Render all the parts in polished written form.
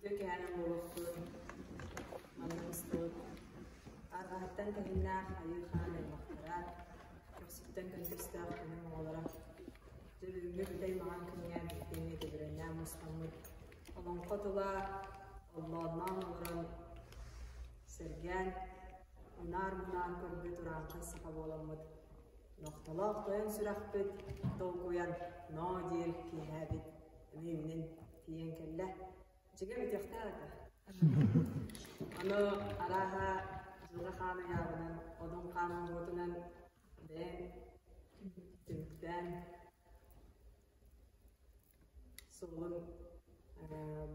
Үтүө кэһээн буолуохтун, манна мустубут арҕаһыттан тэһиннээх Айыы Хаан аймахтара, көхсүттэн көнтөстөөх күнүм оҕолоро, дьэ бүгүҥҥү бүтэй маҥан күҥҥэ бүтэҥҥэ дөбүрэннээн мустаммыт олоҥхо тыла оллоонноон олорон сэргээн, унаар-мунаан көрбүт урааҥхай саха буоламмыт нохтолоох тойон сүрэхпит долгуйан ноо диир киэһээбит эмиэ үүнэн тиийэн кэллэ. Дьиҥэ бүтүөхтээх этэ. Ону арааһа дьылҕа хаан ыйааҕынан, одун хаан оҥоруутунан бэйэҥ түмүктээн суолун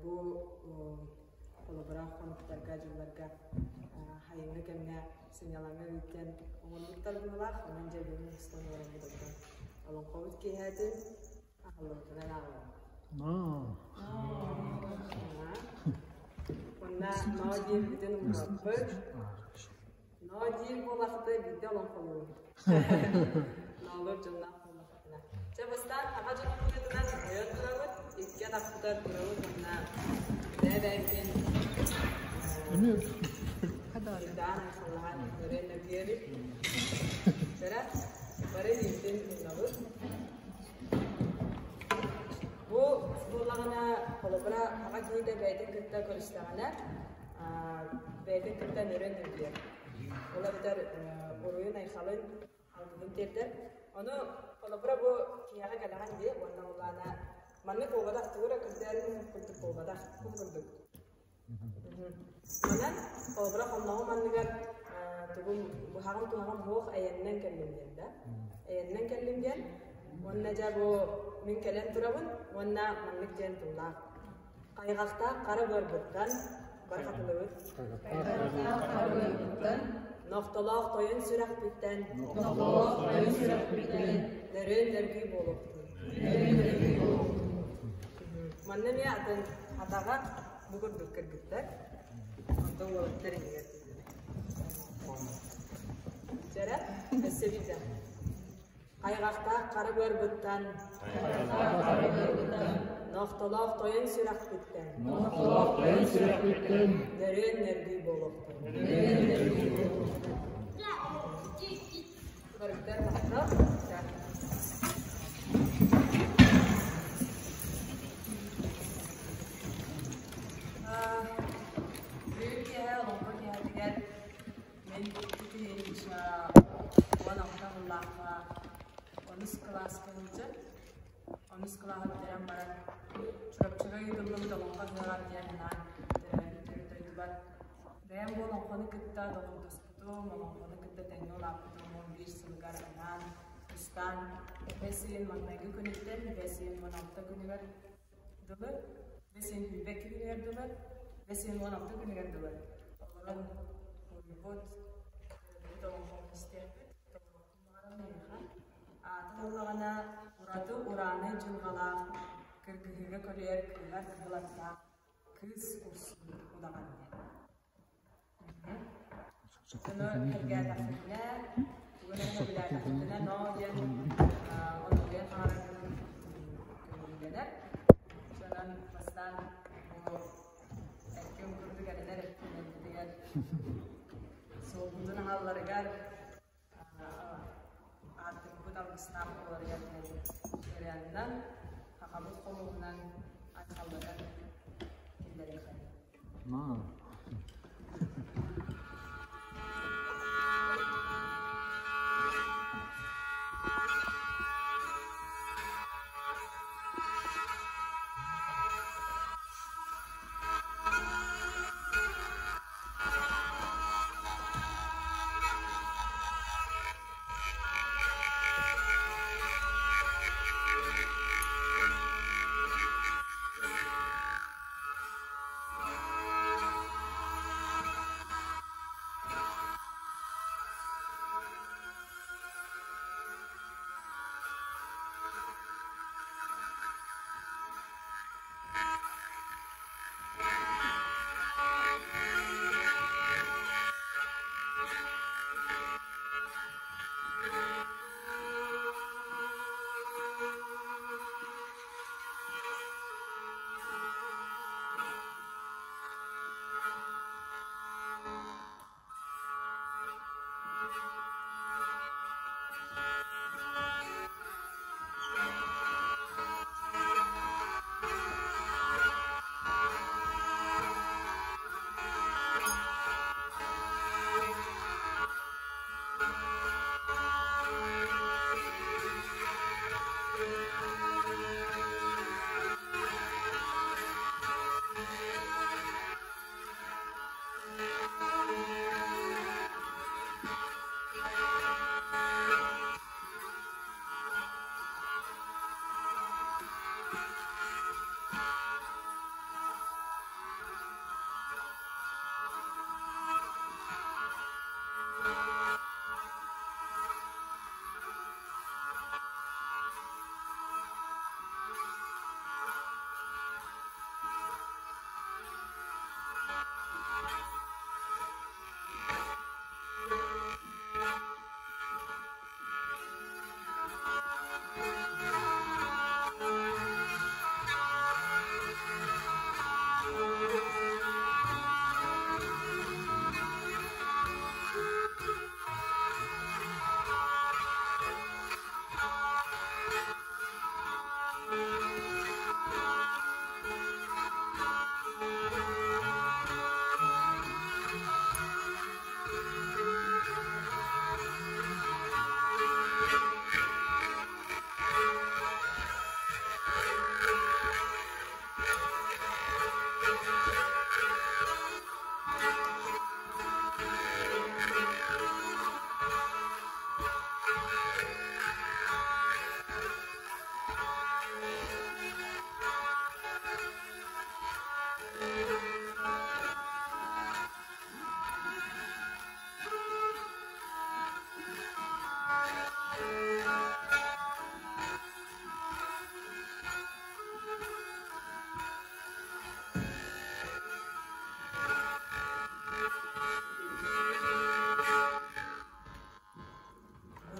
бу холобура хонуктарга, дьылларга сайыҥҥы кэмҥэ сынньалаҥҥа ыытан оҥорбуттар быһыылаах. Онон дьэ бүгүн устан олороммут оттон олоҥхобут киэһээтин аһыллыбытынан ааҕабын. Онно ноо диэбитин умнубаппыт. Ноо диир буоллахпыта биирдэ олоҥхолуубут. Ноолуур дьонноох буоллахпытына. Чэ, бастаан аҕа дьонун быһыытынан ойон турабыт, икки атахпытыгар турабыт уонна бэйэ-бэйэбитин даан айхаллаһан өрө нөргүйэбит. Сэрэ, бары илиибитин уунабыт. Бу буоллаҕына, холобура, аҕа киһитэ бэйэтин кытта көрүстэҕинэ, бэйэтин кытта нөрөн нөргүйэр. Ол эбэтэр уруйун-айхалын, алгыһын тиэрдэр. Ону холобура бу киһиэхэ кэлэҕин дии уонна улаана маннык буолбатах, тугу эрэ көрдөөрүн курдук буолбатах, бу курдук. Манан холобура хонноҕум анныгар тугум быһаҕым-туһаҕым суох эйэннэн кэллим диэн да. Эйэннэн кэллим диэн уонна дьэ бу мин кэлэн турабын уонна маннык диэн тыллаах. Хайҕахтаах хара быарбыттан бархатылыбыт. Хайҕахтаах хара быарбыттан Нохтолоох тойон сүрэхпиттэн Нохтолоох тойон сүрэхпиттэн нөрүөн нөргүй буолуохтун. Нөрүөн нөргүй буолуохтун. Манна эмиэ атын атаҕа Бу курдук кыргыттар, онтон уолаттар иннигэр Дьэрэ, өссө биирдэ. Хайҕахтаах хара быарбыттан, нохтолоох тойон сүрэхпиттэн, нохтолоох тойон сүрэхпиттэн, нөрүөн нөргүй буолуохтун. Нөрүөн нөргүй буолуохтун. Барыктар махтал. Бүгүн киэһэ олоҥхо киэһэтигэр мин 2016 сыллаахха онус кылааска сылдьан, онус кылааһы бүтэрэн баран Чурапчыга ыытыллыбыт Олоҥхо ыһыаҕар диэн анаан төрөөбүт төрүт дойдубар бэйэм бу олоҥхону кытта доҕордоспутум, олоҥхону кытта тэҥҥэ улааппытым 11 сылыгар анаан устаан бэс ыйын маҥнайгы күнүттэн бэс ыйын 16 күнүгэр дылы, бэс ыйын 22 күнүгэр дылы, бэс ыйын 16 күнүгэр дылы олорон суруйбут, төрөөбүт олоҥхобун истиэхпит, толоруохпун баҕарабын эйиэхэ. Аата буоллаҕына ураты ураанай дьылҕалаах, кыргыһыыга көлүйэр кыыһар кыһыл аттаах кыыс урсун удаҕан диэн. Ону сэргээтэхпитинэ, тугу эмэ сөбүлээтэхпитинэ ноо диэн оннугуйан хаҥарарбын көҥүллэнэр. Онон бастаан бу эркин курдук эрэнэр эркиннэрбитигэр суолбутун аһалларыгар аартыкпыт алгыстаах буоларыгар диэн ырыаннан, хахабыт хомуһунан айхалланан киллэриэххэ.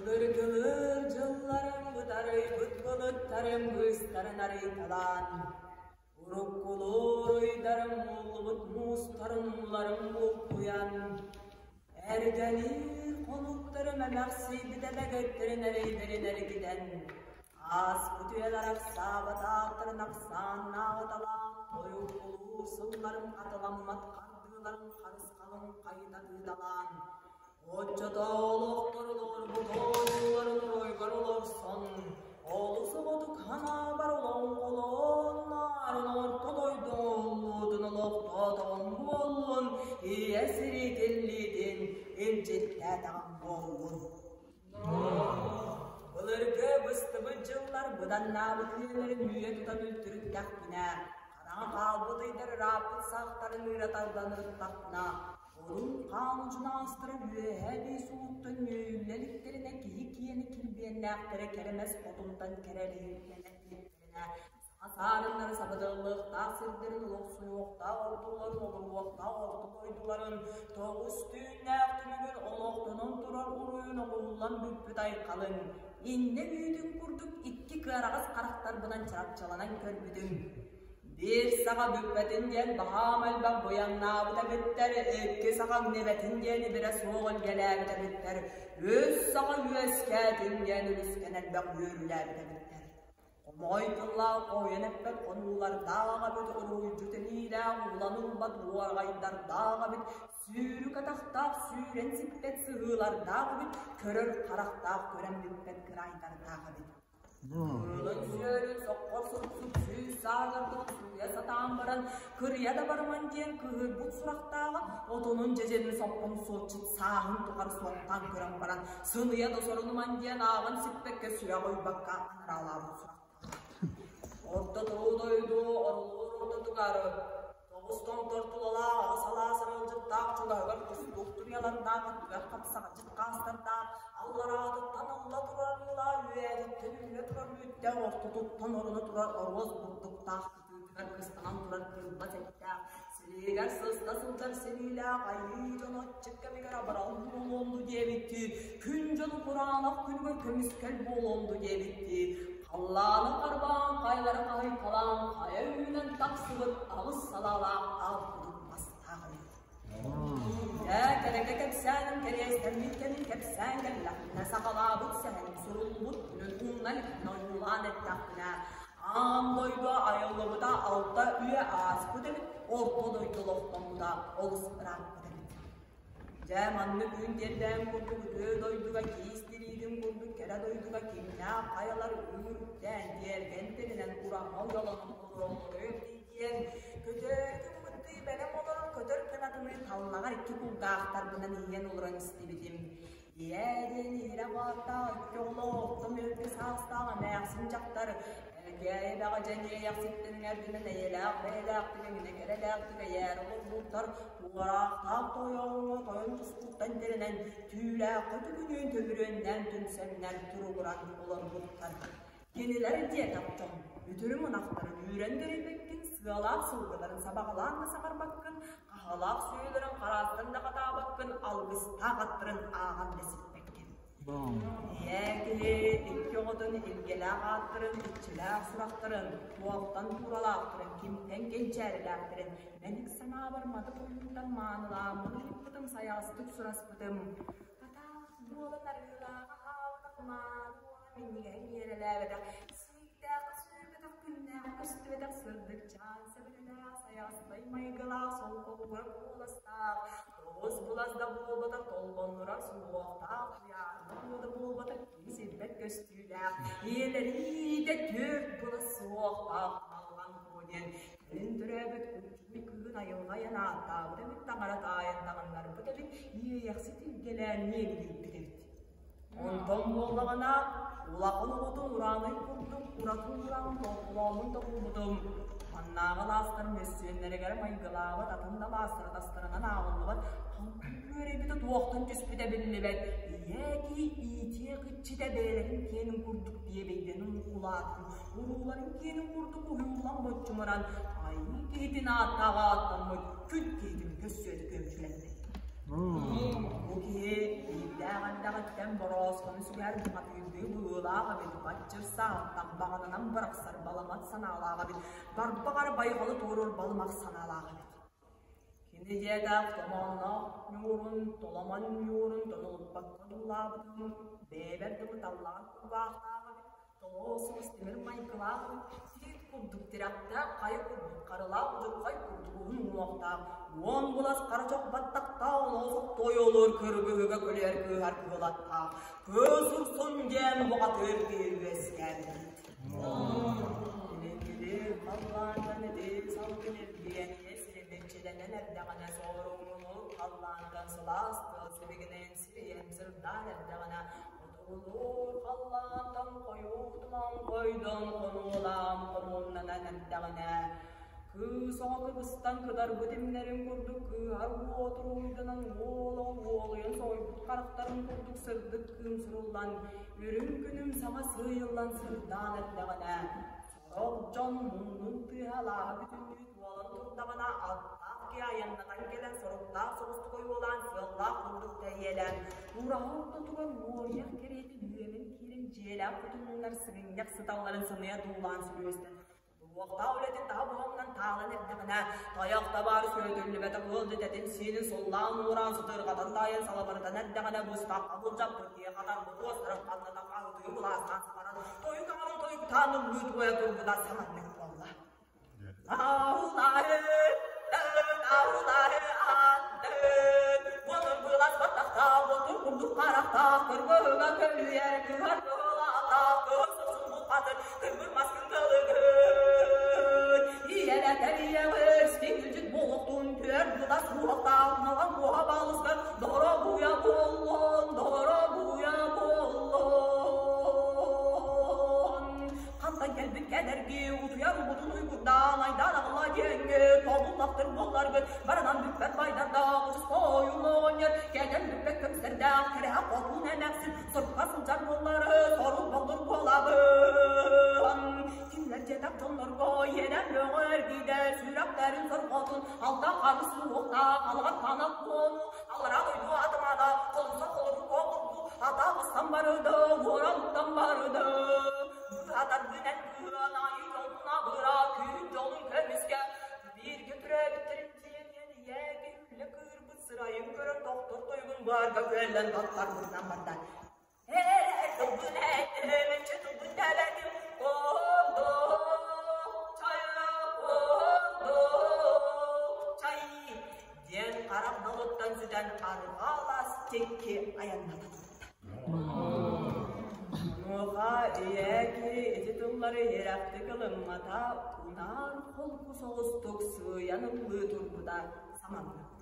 Былыргылыр дьылларым бытарыйбыт былыттарым быыстарын арыйталаан, уруккулуур ыйдарым ууллубут муустарын ууларын булкуйан, эргэлиир хонуктарым эмэхсийбит эмэгэттэрин эрэйдэрин эргитэн, ааспыт үйэлэр ахсаабатаахтарын ахсааннаабаталаан, тойуккулуур сылларым хатыламмат хардыыларын харысхалын хайыта тыыталаан, Оччотоолохтор олорбут оонньууларын оройгор олорсон, олус оҕотук ханаабар олоҥхолоон наарын орто дойду оҥоһуллуутун олохтоотоҕум буоллун, ийэ сириитиллиитин илдьиттээтэҕим буоллун. Былыргы быстыбыт дьыллар быданнаабыт үйэлэрин үүйэ тутан үлтүрүттэхпинэ, хараҥа хаалбыт ыйдар ырааппыт сахтарын ыыра тардан ырыттахпына, Орун хаан удьунаастара үөһээ биэс ууттан үөйүллэ иликтэринэ киһи киэнэ килбиэннээхтэрэ кэрэмэс хотунтан кэрэлиһиллэнэ иликтэринэ саха саарыннары сабыдыаллыахтаах сирдэрин олохсуйуохтаах ортолорун олоруохтаах орто дойдуларын тоҕус түүннээх түмүгүн олохтонон турар уруйун оҕуһуллан бүппүт айхалын иннэ үүтүн курдук икки кыараҕас харахтарбынан чарапчаланан көрбүтүм. Биир саха бүппэтин диэн баһаам элбэх быйаҥнаабыт эбиттэр, икки саха иҥнибэтин диэн ибирэ суох илгэлээбит эбиттэр, үс саха үөскээтин диэн үлүскэн элбэх үөрүүлээбит эбиттэр. Хомоҕой тыллаах хоһуйан эппэт хонуулардаах эбит, уруһуйдьут илиилээх уулан ылбат уораҕайдардаах эбит, сүүрүк атахтаах сүүрэн сиппэт сыһыылардаах эбит, көрөр харахтаах көрөн бүппэт кыраайдардаах эбит. Кыылын-сүөлүн соххор суксук сүүс сааһырбыт сууйа сатаан баран, кырыйа да барыман диэн кыыһырбыт сурахтааҕа, отонун дьэдьэнин соппон суотчут сааһын тухары суоттаан көрөн баран, сыныйа да сорунуман диэн ааҕан сиппэккэ сүрэх уйбакка анараалаабыт сурахтааҕа. Орто туруу дойду орулуур ортотугар Тоҕус томтор тулалаах аҕыс алаас аралдьыттаах чугаһыгар кустук туруйалардаах аттыгар хапсаҕадьыт хаастардаах аллараатыттан алла турар ыла үөһээтиттэн үллэ турар үүттээх ортотуттан оруна турар оруос бурдуктаах кытыытыгар кыстанан турар кыылбас эттээх силиһигэр сыста сылдьар сэниилээх айыы дьоно аччык кэмигэр абырал буолуом дуу диэбиттии күн дьону кураанах күнүгэр көмүскэл буолуом дуу диэбиттии Халлааны харбаан, хайалары хаһыйталаан, хайа үүнэн тахсыбыт аҕыс салаалаах аал кудук мастаах эбит. Дьэ, кэрэкэ кэпсээним кэриэстэммит кэмин кэпсээн кэллэхпинэ, сахалаабыт сэһэним суруллубут күнүн умна иликпинэ ойуулаан эттэхпинэ, аан дойду айыллыбыта алта үйэ ааспыт эбит, орто дойду олохтоммута олус ырааппыт эбит. Дьэ, маннык күн тиэрдээн курдук үтүө дойдуга киис тириитин курдук кэрэ дойдуга кимнээх хайалар үүрүктээн, тиэргэн тэринэн ураһа уйаланан олороллоруй диэн көтөөрү гыммыттыы бэлэм олорон көтөр кынатыныы таллаҕар икки кулгаахтарбынан иһийэн олорон истибитим. Ийээ диэн иһирэх ааттаах икки оҕолоох орто мүөлгү саастаах эмээхсин дьахтар Эбэҕэ дьэниэйэхситтэн эҥэрдинэн эйэлээх бэйэлээхтик эҥинэ кэрэлээхтик эйээр олорбуттар туораахтаах тойоҥҥо тойон тускуттан тэринэн түүлээххэ түгүнүүн төбүрүөннээн түмсэннэр туругуран олорбуттар. Кинилэр диэтэх дьон үтүрүм ынахтарын үүрэн кэрийбэккин, сыалаах сылгыларын сабаҕалаан да саҥарбаккын, хаһалаах сүөһүлэрин хараастан да хатаабаккын, алгыстаах аттарын ааҕан да сиппэккин. Эһээ киһи икки оҕотун илгэлээх ааттарын, иччилээх сурахтарын, туохтан тууралаахтарын, кимтэн кэнчээрилээхтэрин мэник санаабар маты ойуунтан маанылааммын ыйыппытым, сайаҕастык сураспытым. Атаах буолан арыылааҕа хаалбатах, мааны буолан минньигэһин миэрэлээбэтэх, сииктээххэ сүүрбэтэх, күннээххэ көстүбэтэх сырдык чаан сэбэрэлээх, сайаҕастай майгылаах, солколугура куоластаах, тоҕус былас да буолбатах, толбоннурар суһуохтаах, туйаарыма да буолбатах, киһи сирбэт көстүүлээх, ийэлэриитэ түөрт былас суохтаах Аллан Куо диэн кэлин төрөөбүт куччугуй кыыһын айылҕа айан ааттаабыт эбит, таҥара таайан таҥыннарбыт эбит, иэйэхсит илгэлээн иэбилийбит эбит. Онтон буоллаҕына, улахан оҕотун ураанай курдук ураты ууран толкулооммун тобулбутум. Маннааҕы алаастар мөссүөннэригэр майгылаабат атын да алаастар атастарынан ааҕыллыбат халкы күөрэйбитэ туохтан түспүтэ биллибэт. Ийээ иитиэх иччитэ бэйэлэрин киэнин курдук биэбэйдэнэн улаатан, урууларын киэнин курдук уһуйуллан боччумуран, айыы киһитин ааттааҕа ааттаммыт күн киһитин көссүөтэ күөмчүлэммит. Бу киһи биирдээх эрдэҕиттэн борооскону сүгэр бухатыырдыы быһыылаах эбит, баччыр саҕаттан баҕананан бырахсар баламат санаалаах эбит, барбаҕар байҕалы туоруур балымах санаалаах эбит. Кини дьиэтээх томоонноох ньуурун, толомон ньуурун тонулуппакка одуулаабытын, бэйэбэр дылы таллаҕар кулгаахтаах эбит, Тоҕо тимир майгылаах, тиит курдук тирэхтээх, хайа курдук харылаах, удьурхай курдук уһун уҥуохтаах, уон былас хара чох баттахтаах олоосох тойолуур кыргыһыга көлүйэр кыыһар кыылаттаах, кыыс урсун диэн бухатыыр киһи үөскээбит. Илиҥҥили халлаантан ити салгын эргийэн сиримиччилэнэн эрдэҕинэ соҕурууҥҥулуу халлаантан сылаас тыал сибигинэйэн сирийэн сырдаан эрдэҕинэ Хотугулуур халлаантан хойуу туман хойдон хонуолаан хомууннанан эрдэҕинэ, кыыс оҕо кыбыстан кытарбыт имнэрин курдук кыыһар уот уруһуйданан уол оҕо уолуйан соһуйбут харахтарын курдук сырдык кыым суруллан, үрүҥ күнүм саҥа сыыйыллан сырдаан эрдэҕинэ, сорох дьон муннун тыаһа алааһы бүтүннүү туолан турдаҕына аттаах киһи айаннатан кэлэн соруктаах соҕустук ойуолаан сыаллаах курдук тэйиэлээн ураһа ортотугар уоруйах кэриэтин үөмэн киирэн дьиэлээх хотуннар сыгынньах сыталларын сыныйа дуулаан сүлүөстэн Туохтаах үлэтин таһа буһамынан таалан эрдэҕинэ, тайах табаар сүөтүллүбэтэх ыал дэтэтин сиэнин сыллаан уураан сытырҕатан таайан салабырытан эрдэҕинэ быстахха былдьаппыт киһи хатарбыт уостарын ханната хаһытыы былаастаан саҥаран тойук аҥарын тойуктаан ыллыы туойа турбута саманнык буолла. Курдук харахтаах, кыргыһыга көлүйэр, кыһар кыһылаатаах, кыһыл сосун булхатын, кыргыр маскын кылыгын. Ийэлэтэ ийэҕис, киҥилдьит буолуохтун, түөр былас уохтаах, наҕан куоһа баалыска, доҕоро-буйа буоллун, доҕоро-буйа буоллун. Хантан кэлбит кэдэрги, утуйар уутун уйгурдаан, айдаан аҕала диэҥҥэ, тобуллахтыр буолларгыт, баранан бүппэт байдардаах, устойун оҕонньор, кэтэн бүппэт көмсэрдээх, кэрэһэ хотун эмээхсин, сорукка сылдьар буоллары, сорук боллур буолабын. Кинилэр дьиэтэх дьоннорго иэнэн бөҕө эргийдэ, сүрэхтэрин сорҕотун, алта харыс уохтаах, алаҕар танах буону, аллараа дойду атамана, холуса холору куокурду, атаҕыстан барыды, уоралыттан барыды. Быһатаргынан кыһан айыы дьолун абыра, күн дьолун көмүскэ, бииргэ төрөөбүттэрин тиэниэн ийээги үлэ кыырбыт сырайын көрөн тохтор тойугун баарга күөллэн таттарбытынан барда. Ээ, тылбын эттим, иччи тылбын тэбэтим, колдук чайы, колдук чай диэн харах далыттан сүтэн арҕаа алаас диэки айанната турда. Онуоха ийээки ити тыллары иһирэхтик ылыммата, унаар холку соҕустук сыыйан ыллыы турбута саманнык буолла.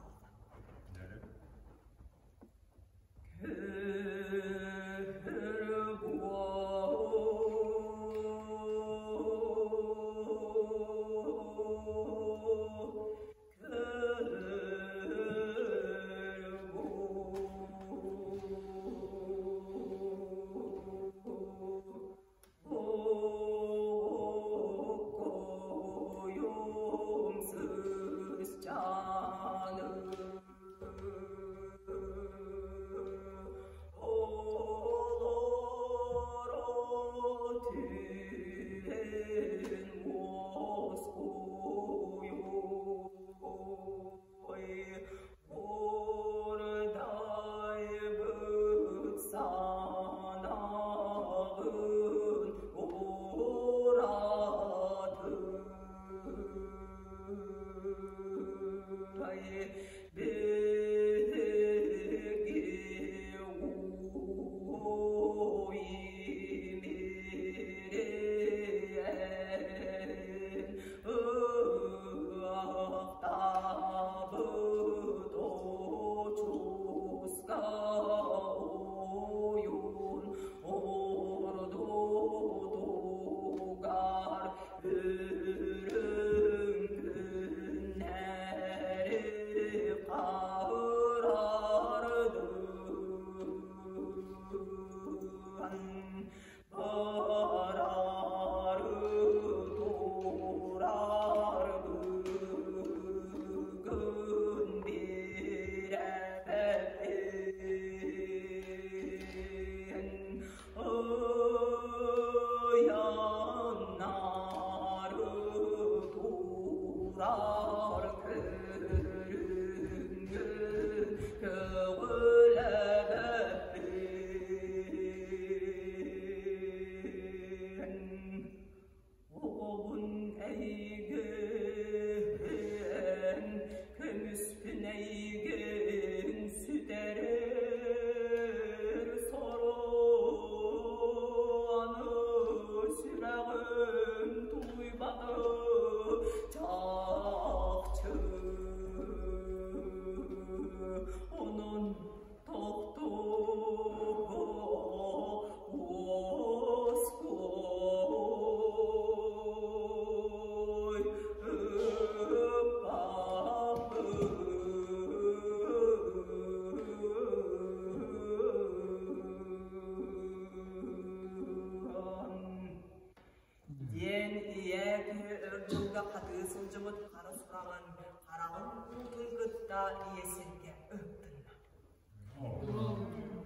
кытта ийэ сиргэ ыһыктынна.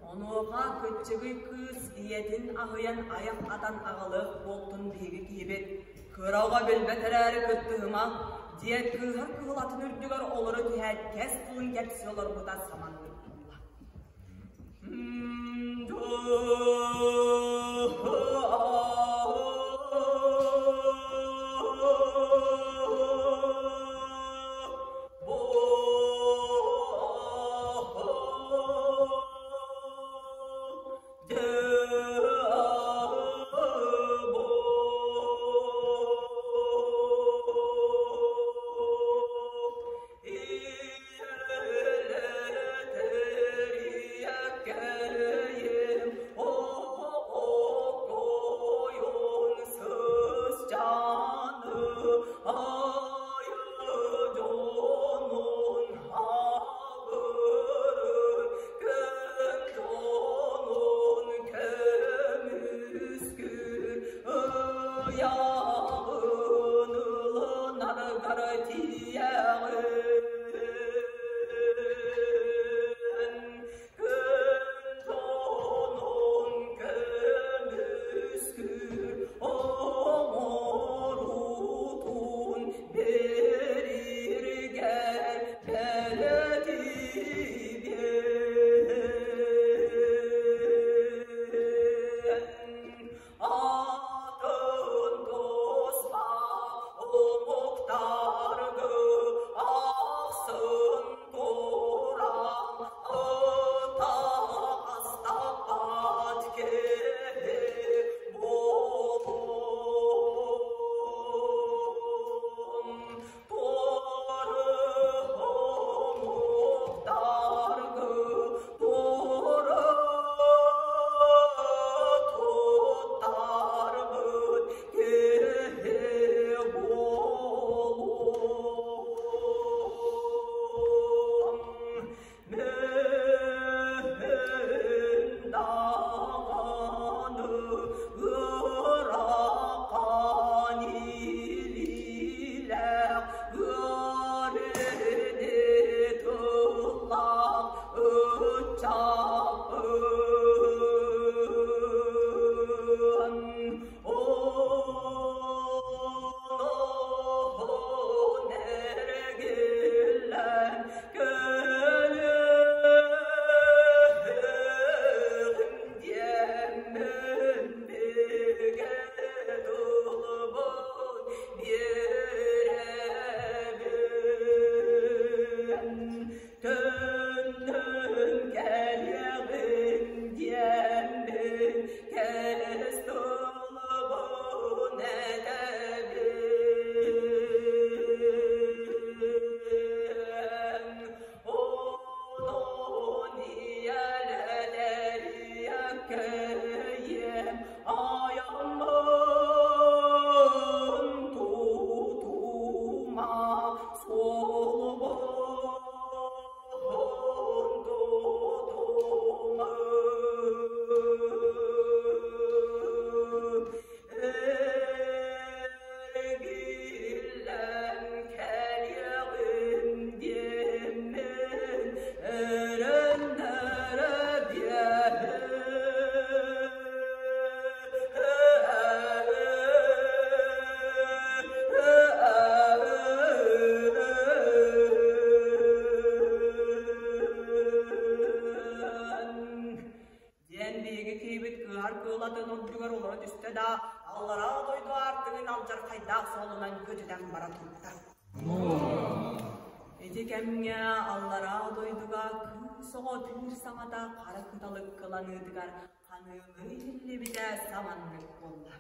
Онуоха кыччыгый кыыс ийэтин аһыйан айах атан аҕалыах буолтун биһиги киһибит кыра оҕо билбэт эрээри кыттыһыма диэн кыыһар кыһыл атын үрдүгэр олоро түһээт кэс тылын кэпсии олорбута саманнык буолла. Диэн биһиги киһибит кыыһар кыылатын үрдүгэр олоро түстэ да, аллараа дойду аартыгын алдьархайдаах суолунан көтүтэн бара турда. Ити кэмҥэ аллараа дойдуга кыыс оҕо тыыр саҥата хара кыталык кыланыытыгар ханыылыы иһиллибитэ саманнык буолла.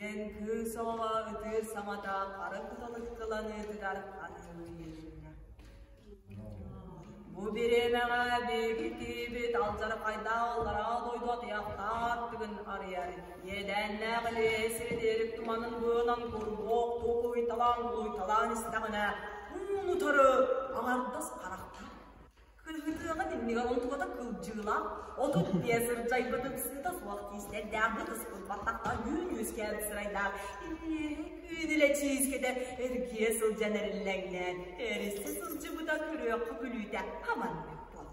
Диэн кыыс оҕо ытыыр саҥата хара кыталык кыланыытыгар ханыылыйыһынна. Бу бириэмэҕэ биһиги киһибит алдьархайдаах аллараа дойду атыйахтаах тыгын арыйар, иэдээннээх илиэ сиридиэрик туманын быанан курбуох тугуйталаан улуйталаан истэҕинэ, уун-утары аҥардас харахтаах Кыһытыаҕын иннигэр онтуката кылдьыылаах, 35 сырдьайбыт ыпсыыта суох тиистэрдээх бытыспыт баттахтаах үүн үөскээбит сырайдаах күн илэ чиискэтэ эргийэ сылдьан эриллэҥнээн, эриссе сылдьыбыта көрүөххэ күлүүтэ хаманнык буолла.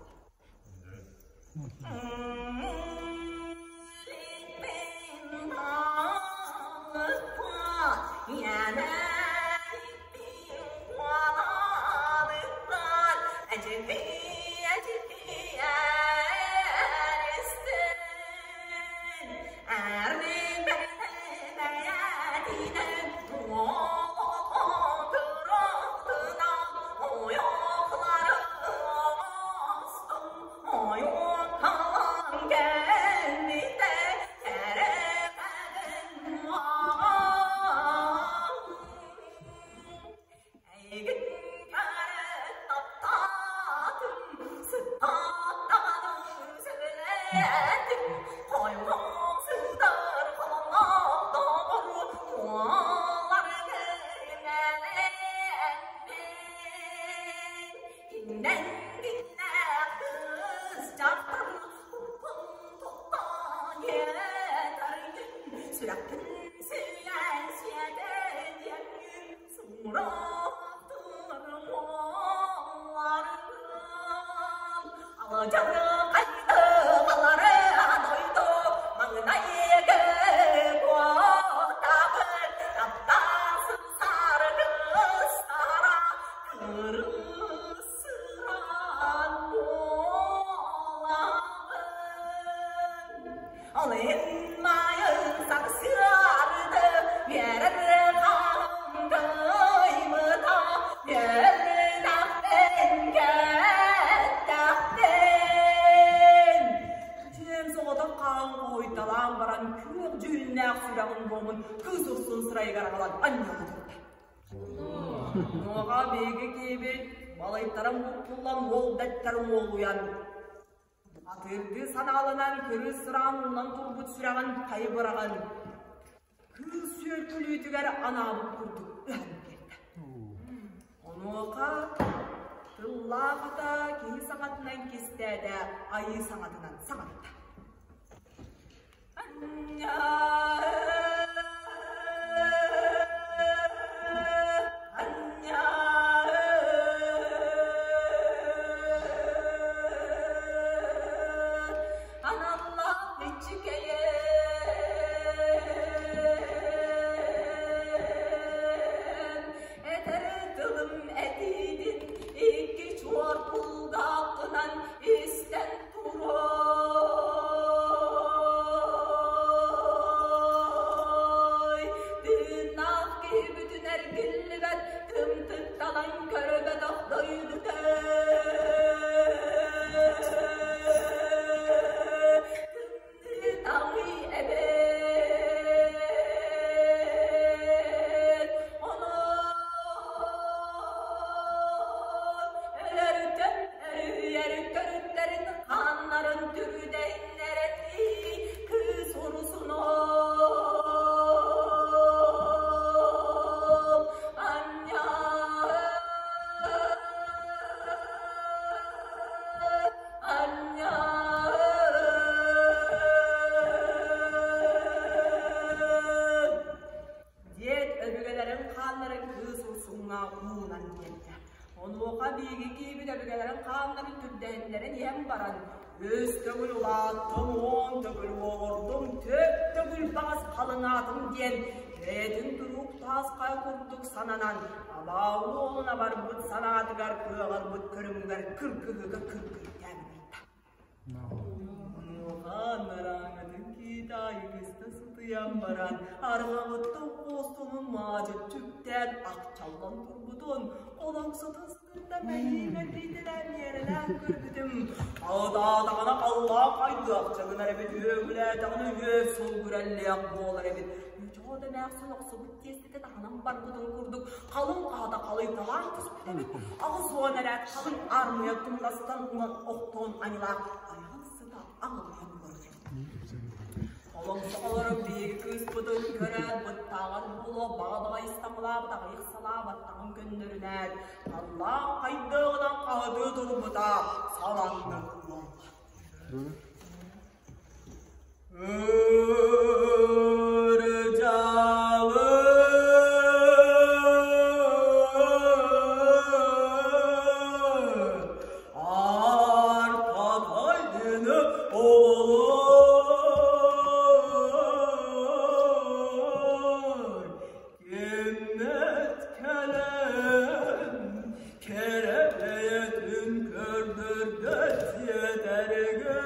Атыырдыы санааланан кырыыс сыраан уунан турбут сүрэҕин хайы быраҕан, кыыс сүөл күлүүтүгэр анаабыт курдук ыһан биэрдэ. Онуоха тыллаах ата киһи саҥатынан кистээтэ, айыы саҥатынан саҥарда. Диэт өбүгэлэрин хааннарын кыыс урсуҥҥа уунан биэрдэ. Онуоха биһиги киһибит өбүгэлэрин хааннарын түрдэһиннэрэн иһэн баран, үс төгүл улааттым, уон төгүл уоҕурдум, түөрт төгүл баҕас халыҥаатым диэн бэйэтин туруук таас хайа курдук сананан, абаа уолуна барбыт санаатыгар кыаҕырбыт көрүҥүгэр кыргыһыыга кыргыйдаан ыйда. Онуоха нарааҥатын киһитэ айгыста сытыйан Сытыйан баран, арҕаҕыттан хоостонон маадьаччы үктээн ахчаллан турбутун, олоҥсотун сытында мэйиимэ киитэлээн миэрэлээн көрбүтүм. Адаатаҕына халлаан хайдыахча гынар эбит, үөгүлээтэҕинэ үөс сыл күрэллиэх буолар эбит. Ньучоо да эмээхсин охсубут тиэстэтэ таһынан барбытын курдук халыҥ хаата халыйталаан түспүт эбит. 80 эрээт халыҥ аармыйа тумнастан уҥан охтон аньылаах айаҕын сыта аҥылыйан олорор эбит. Олоҥхолору биһиги кыыспытын көрөөт, быттааҕар буолуо баҕа-баҕа истамылаабыт аҕыйах салаа баттаҕын көннөрүнээт, халлаан хайдыаҕынан хаһытыы турбута саланнык буолла. Кэрэ бэйэтин көрдөрдө тиэтэригин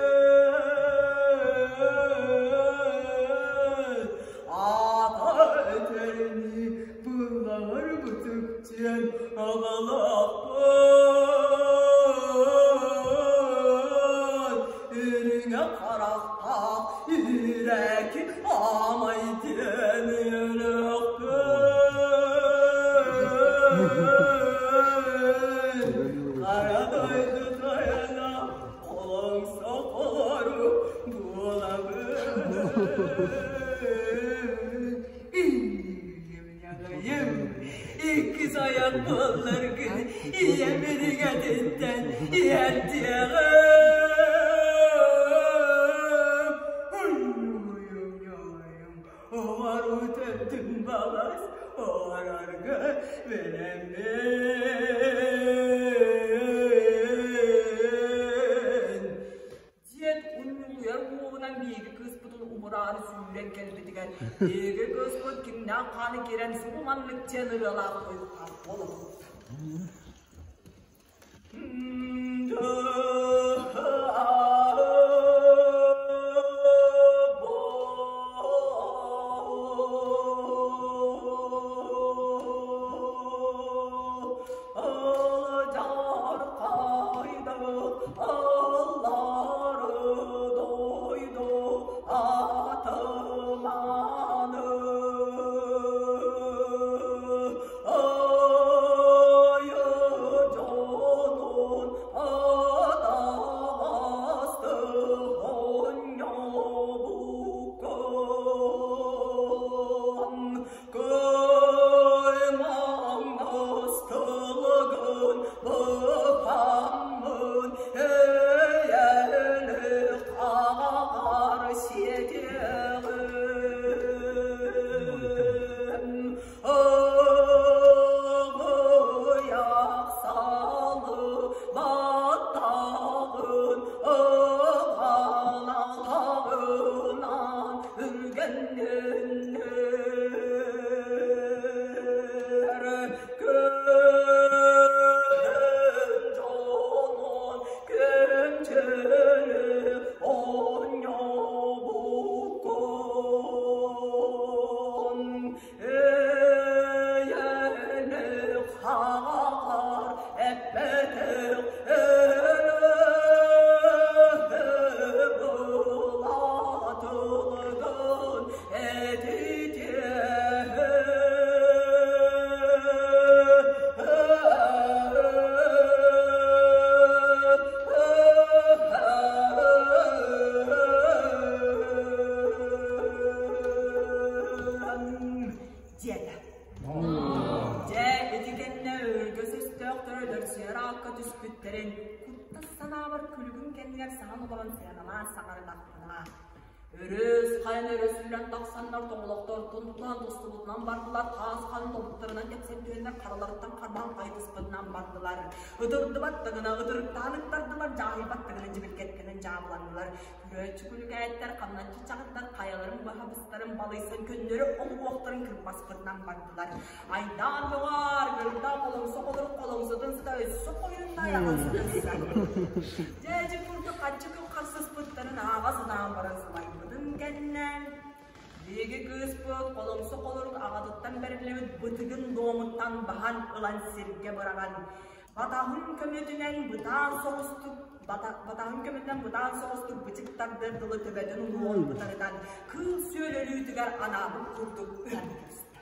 Аата этэринии быллаҕыр бытык диэн аҕалаахпын Ириҥэ харахтаах иирээки аамай диэн өлөхпүн Хара дойду тойоно холоҥсо холору буолабын Иннигим иккис айах буолларгын ийэм ириҥэтиттэн иһэрдиэҕим Оҕору төптүм балас оҕорорго бэлэммин Диэн унньулуйар уолунан биһиги кыыспытын умураары сүүрэн кэлбитигэр биһиги кыыспыт кимнээх хааны киирэн субу маннык диэн ырыалаах тойуктаах буола турбута. Диэтэ. Дьэ, ити кэннэ өргөс өстөөхтөрө өлөрсүйэр аакка түспүттэрин куттас санаабар күлүгүн кэннигэр саһан олорон сыаналаан саҥарынахпына. Өрүс хайан өрө сүүрэн тахсаннар тоҥолохтортон тутуһан тустубутунан бардылар, таас хаан тобуктарынан тэпсэн түһэннэр хараларыттан харбаан хайдыспытынан бардылар. Ытырдыбат да гына ытырыктаан ыттардылар, дьааһыйбат да гына дьибиргэттэнэн дьаабыланнылар. Көрөөччү күлүкээттэр, хамначчы чаҕыттар хайаларын быһа быстарын балыйсан көннөрү олуһуохтарын кырбаспытынан бардылар. Айдаан бөҕөр, гырда холоҥсо холорук холоҥсотун сыта өссө хойунна айаҕын сытыста. Дьээдьи курдук ханчы күн харсыспыттарын ааҕа санаан баран сылайбытын кэннэ. Биһиги кыыспыт холоҥсо холорук аҕатыттан бэриллибит бытыгын дуомуттан баһан ылан сиргэ быраҕан, батаһын көмөтүнэн бытаан соҕустук батаһын көмөтүнэн бытаан соҕустук бычыктардыар дылы төбөтүн уҥуоҕун бытарытан кыыл-сүөл өлүүтүгэр анаабыт курдук ыһан кэбистэ.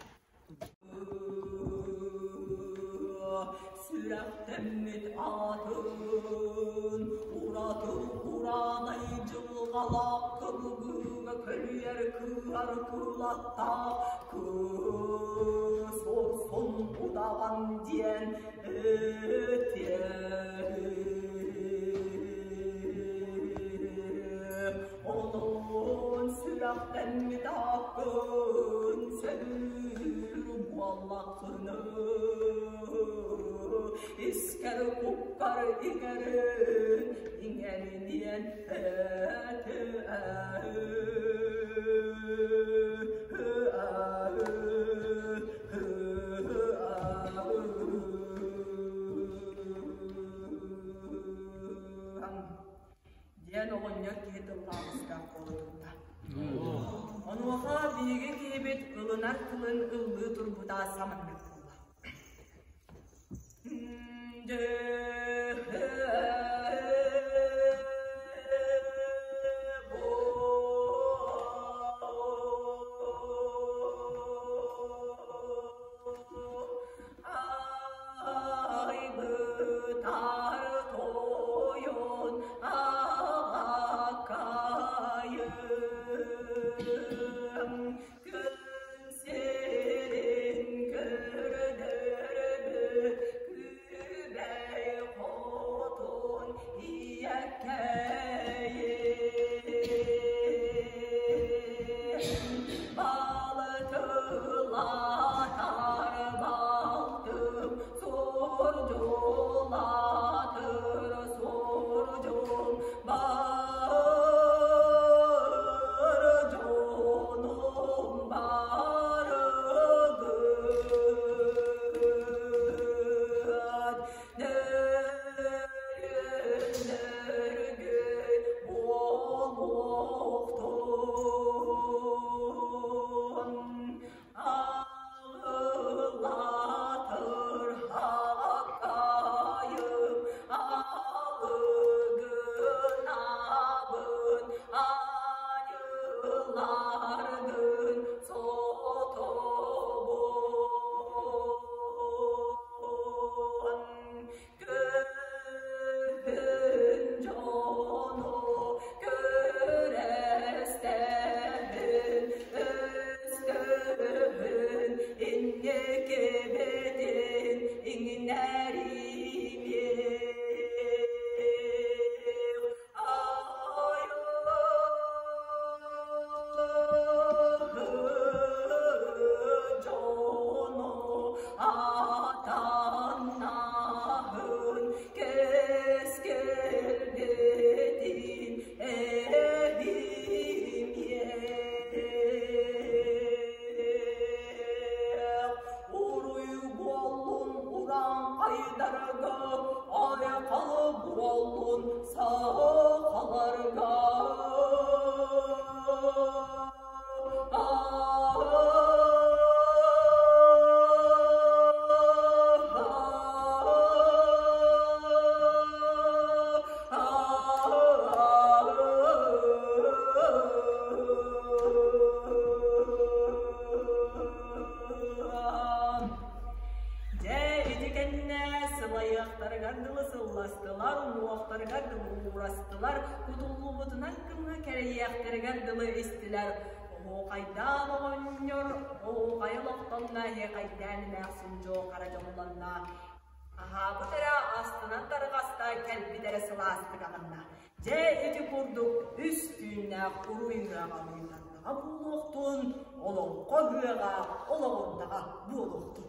Сүрэхтэммит аатын ураты ураанай дьылҕалаах кыбыгыга көлүйэр кыыһар кылаттаах кыыс Орсун удаҕан диэн этэр. Онон сүрэхтэммит ааккын сөбүлүүр буоллаххына, искэр куккар иҥэрин, иҥэриниэн Диэн оҕонньор киһи тыллаабыска куолутунна. Онуоха биһиги киһибит ылынар тылын ыллыы турбута саманнык буолла. Айбытар тойон аҕакайым, күн сирин көрдөрбүт күбэй хотун ийэккэйим. Балтылатар балтым, сурдьулатыр сурдьум, бар дьонум барыгыт. Нөргүн буолуохтун, Аҕылатыр хакайым, алыгынабын, айыларгын сотобун. Күн дьону күрэстэһин, өстөһүн, инникибитин иҥнэримиэх. Дьону атаннаһын кэскилбитин эбимиэх. Уруй буоллун урааҥхайдарга, айхал буоллун сахаларга. Дьэ, ити кэннэ сылайыахтарыгар дылы сылластылар, уҥуохтарыгар дылы уурастылар, кутуллубутунан кымҥа кэрэйиэхтэригэр дылы истилэр. Оһуохайдаан оҕонньор оһуохайы олохтонно, эһиэхэйдээн эмээхсин дьуо хара дьоллонно. Аһаабыт эрэ астынан тарҕаста, кэлбит эрэ сылаастык аҕынна. Дьэ, ити курдук үс түүннээх уруй ыһыаҕа уйуланнаҕа буолуохтун, олоҥхо ыһыаҕа олоҕурдаҕа буолуохтун.